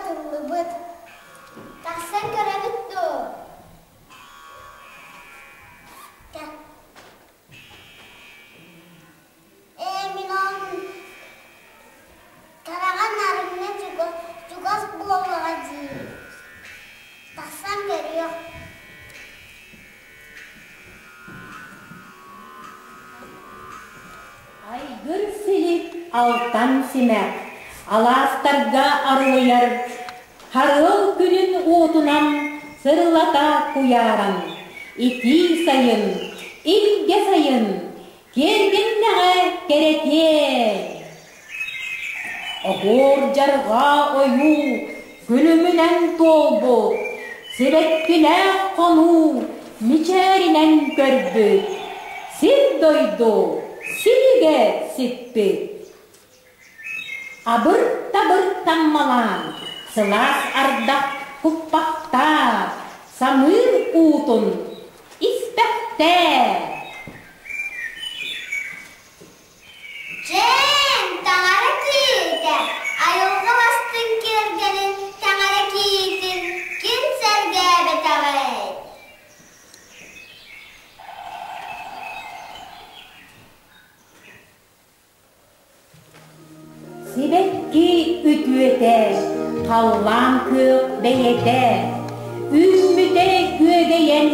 тыллыбыт. Тахсан көрөбүт дуо? Ээ, мин ол тараҕан арыҥна чугас буоллаҕа дии. Тахсан көрүөх. Айгыр силик алтан симэх, алаастарга арылыйар, харыал күнүн уотунан сырылата куйааран, итии сайын, илгэ сайын, киэргэннэҕэ кэрэтиэн! Оһуор дьарҕаа ойуу күлүмүнэн туолбут, сибэккилээх хонуу мичээринэн көрбүт, сир-дойду силигэ сиппит. Абыр-табыр таммалаан, сылаас ардах куппахтаа, самыыр уутун испэхтээ. Дьээн, таҥара киһитэ, айылҕа бастыҥ киэргэлин таҥара киһитин ким сэргээбэтэҕэй? Сибэкки үтүөтэ, халлаан күөх бэйэтэ, үүммүтэ күөгэйэн,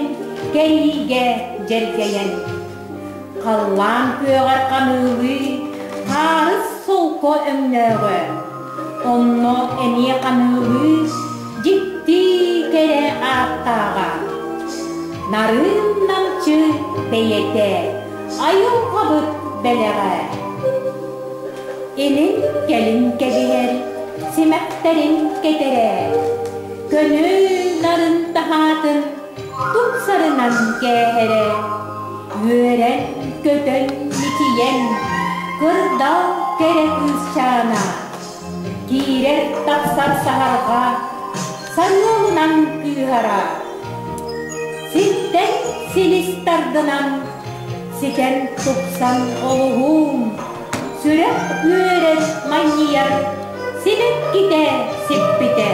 кэриигэ дьэргэйэн. Халлаан күөҕэр ханыылыы, хаарыс солко өҥнөөҕө, онно эмиэ ханыылыы дьикти кэрэ ааттааҕа. Нарын намчы бэйэтэ, айылҕабыт бэлэҕэ. Илин-кэлин кэбиһэр, симэхтэрин кэтэрэ, көнүл-нарын таһаатын тупсарынан кээһэрэ, үөрэн-көтөн мичийэн, кырдал кэрэ кыысчаана, киирэр-тахсар саһарҕа сарыалынан кыыһара, сиртэн силис тардынан, ситэн тупсан олуһуун, сүрэх үөрэр манньыйар сибэккитэ сиппитэ,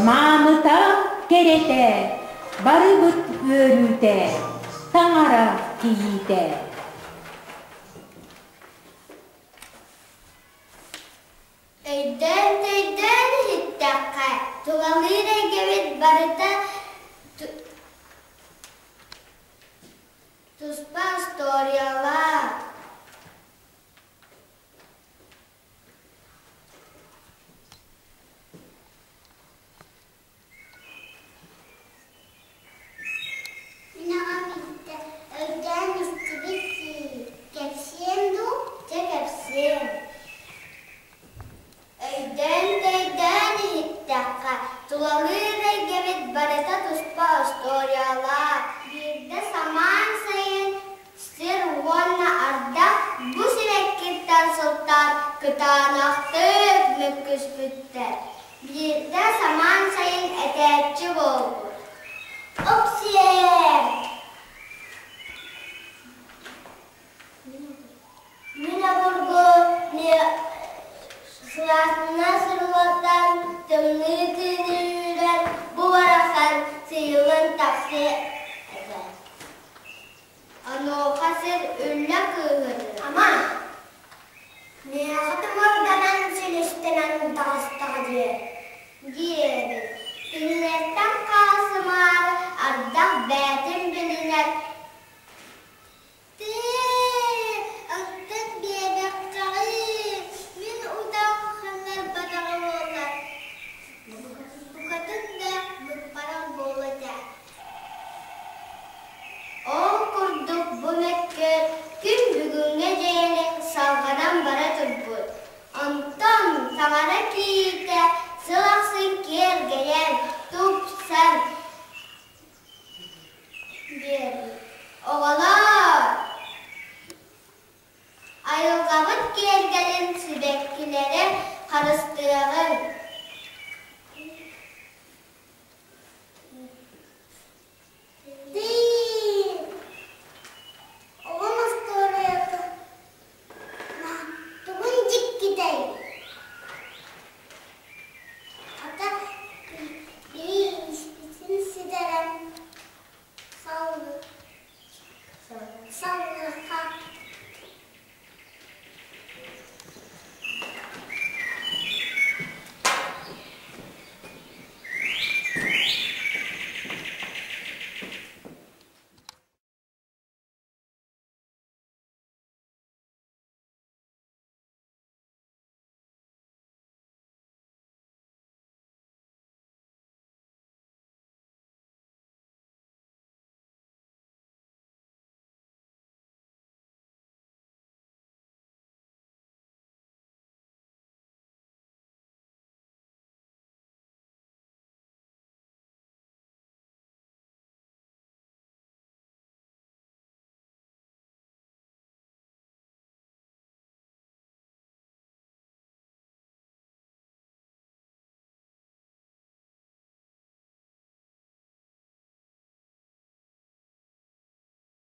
маамыта кэрэтэ, барыбыт үөрүүтэ, таҥара кийиитэ. Өйдөөн-төйдөөн иһиттэххэ, тулалыыр эйгэбит барыта туспа остуоруйалаах. Мин аҕам иһиттэ өйдөөн истибит дии, кэпсиэм дуу, дьэ кэпсиэм. Өйдөөн-төйдөөн иһиттэххэ, тулалыыр эйгэбит барыта туспа остуоруйалаах. Биирдэ самаан сайын сир уонна ардах бу сибэккиттэн сылтаан кытаанахтык мөккүспүттэр. Биирдэ самаан сайын этээччи буолбут. Оксиэ! Мин обургу сылаасына сырылатан, тымныы тыыны үүрэн, бу барахсан сыыйыллан тахсыа этэ. Онуоха сир үллэ кыыһырыы. Ама, миэхэ тымырданан силистэнэн таҕыстаҕа дии, диэбит. Кинилэртэн хаалсымаары ардах бэйэтин билинэр Тыы, оттон биэбэххэҕин, мин утах ханнарбатаҕа буоллар, букатын да быппарах буолуо этэ. Ол курдук бу мөккүөр күн бүгүҥҥэ диэри салҕанан бара турбут. Онтон таҥара киирдэ сыл ахсын киэргэйэн, тупсан биэрбит. Оҕолоор, айылҕабыт киэргэлин сибэккилэрэ харыстыаҕыҥ.